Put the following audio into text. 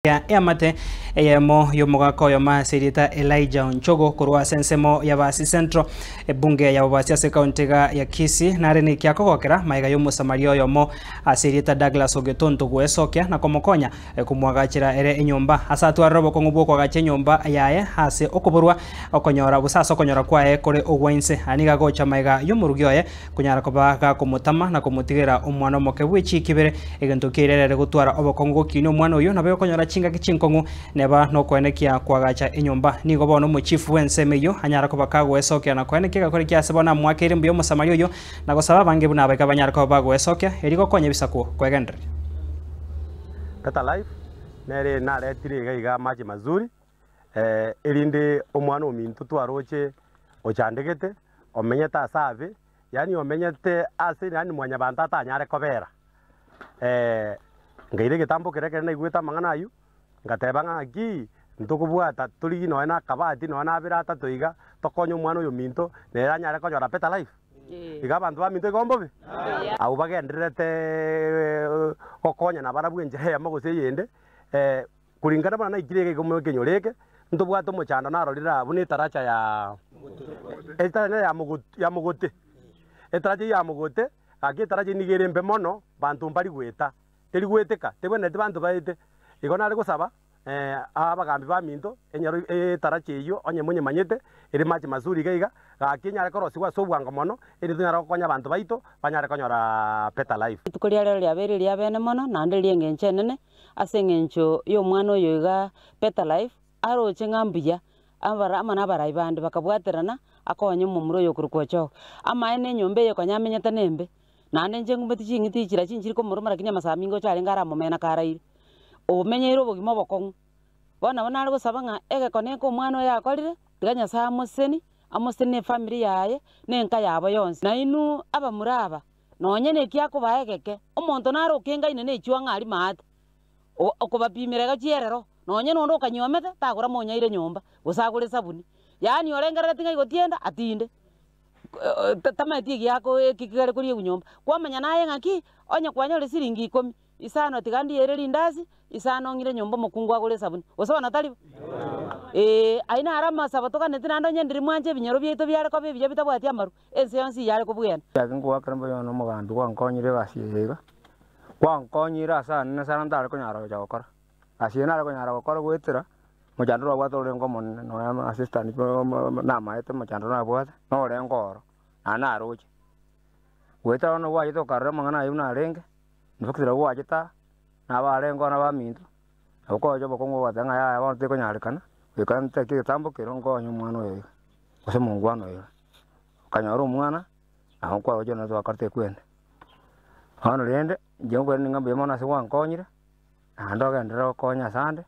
Ya eamate eyemo y'omogaka oyomo ase erieta Elijah Onchogo korwa ase ensemo ya Basi Central, ebunge ya Bobasi ase ekaunti iga ya Kisii nare neki akogokera magega y'omosamaria oyomo ase erieta Douglas Ogetonto gwesokia na komokonya komwagachera ere enyomba ase atwarire obokong'u bw'okoagacha enyomba yaye ase okoborwa okonyora gose ase okonyora kwaye kore ogwa inse. Aya nigo agocha magega y'omorugi oye Konyara koba gakomotama na komotigera omwana omoke bwe chikibere, egento keria ere gotwara obokong'u gokinia omwana oyio, nabo okonyora chingaki chinkong'u neba nokoenekia koagacha enyomba. Nigo bono omochifu bw'ensemo eyio anyara koba kagoesokia na koenekia egekore kia ase bono amoakeire mbuya Omosamaria oyio, na gosaba abange buna abaika banyare koba bagoesokia, erio gokonya ebisaku kwegendereria. Better Life nere naretire iga iga amache mazuri, erinde omwana ominto twaroche ochandegete, omenyete ase abe, yaani omenyete ase yaani mwanyabanto atanyare kobera. Nkaira egetambo keria ekero naigwete amang'ana aywo, ngateba ng'a ng'aki, ntokobwata torigie nonye na akabati nonye na abere atato iga, tokonye omwana oyo ominto, nere anyare konyora better life. Iga abanto baminto igo mbobe? Abwo bagendererete gokonyana barabwo enchera eyemo gose eyende. Kuringana buna naikire iga iga ekenyoro eke, ntobwate omochando narorire aa buna etaracha ya etaracha ya mogo ya mogote, etaracha eyio ya mogote, gaki etaracha eyio nigo ere embe mono, banto mbari goeta, teri goeteka, tebwenereti banto baete. Igo nare gosaba abagambi baminto, enyoro etaracha eyio onye monyemanyete, ere mache mazuri iga iga, gaki enyare korosigwa ase obwango mono, erinde tonyare gokonya abanto baito, banyare konyora better life. Rituko ria rero riabeire riabene mono, naende ri'engencho enene, Ase engencho y'omwana oyo iga Better Life aroche ng'a mbuya abara amo nabarai bande bakabwaterana akonye omomura oyo okorokwa Ochogo. Amaene enyomba eye konya amenyete nembe, naende inche ngumeti ching'iti chira chinchiri komoroma lakini amasaa aminge ocha arenge aramomena karaire. Omenyeire obogima obokong'u. Bono nabo nare gosaba ng'a egekone eke omwana oyo akorire, tiga Nyasaye amoseseni, amoseseni na efamiri yaye, na enka yabo yonsi. Nainwe abamura aba, Nonye neki akobaa egeke, omonto nare okengaine ne echuang'a aria maate, okobapimera iga chierero, nonye nonde okanyuomete, tagora monyaire nyomba, gose agore esabuni. Yaani orengerereti ng'a igotienda, atinde, tamaeti egiako eki kere koriegwa nyomba. Kwamanya naye ng'aki, onye kwanyore siringi ikomi, Isano tiga ndiere rindasi, isano ng'ire nyomba omokungu agore esabuni. Gose bono tari bo? Ee, ayio naro amasabo toganeti naende onye ndiri mwanche ebinyoro biaito biare koba ebiya bitabwati amaru, ense yonsi iyare kobwena. Gaki ngoakera mbuya mono omogambi gwankonyire egasi eye iga, gwankonyire ase anene sana ntare konyara gocha gokora. Egasi eye nare konyara gokora goetera, mochando nabwate orenge omonene nonya assistant namaete mochando nabwate, norenge oro, naende naroche. Goetera bono gwachete okarora amang'ana ayio buna arenge. Nobokisera bwachete aa, na abarenge oo na abaminto, nabo kogocha obokong'u ogobatebia ng'a yaya bono tekonyarekana, goika ntake egetambo kero nkonye omwana oyo iga, gose omongwana oyo iga. Okanyora omwana, nabo kwaroche onye twakorete ekwende. Bono rende, inche nkoiraneria ng'a mbuya mono ase gwankonyire, naende ogenderere gokonya asande.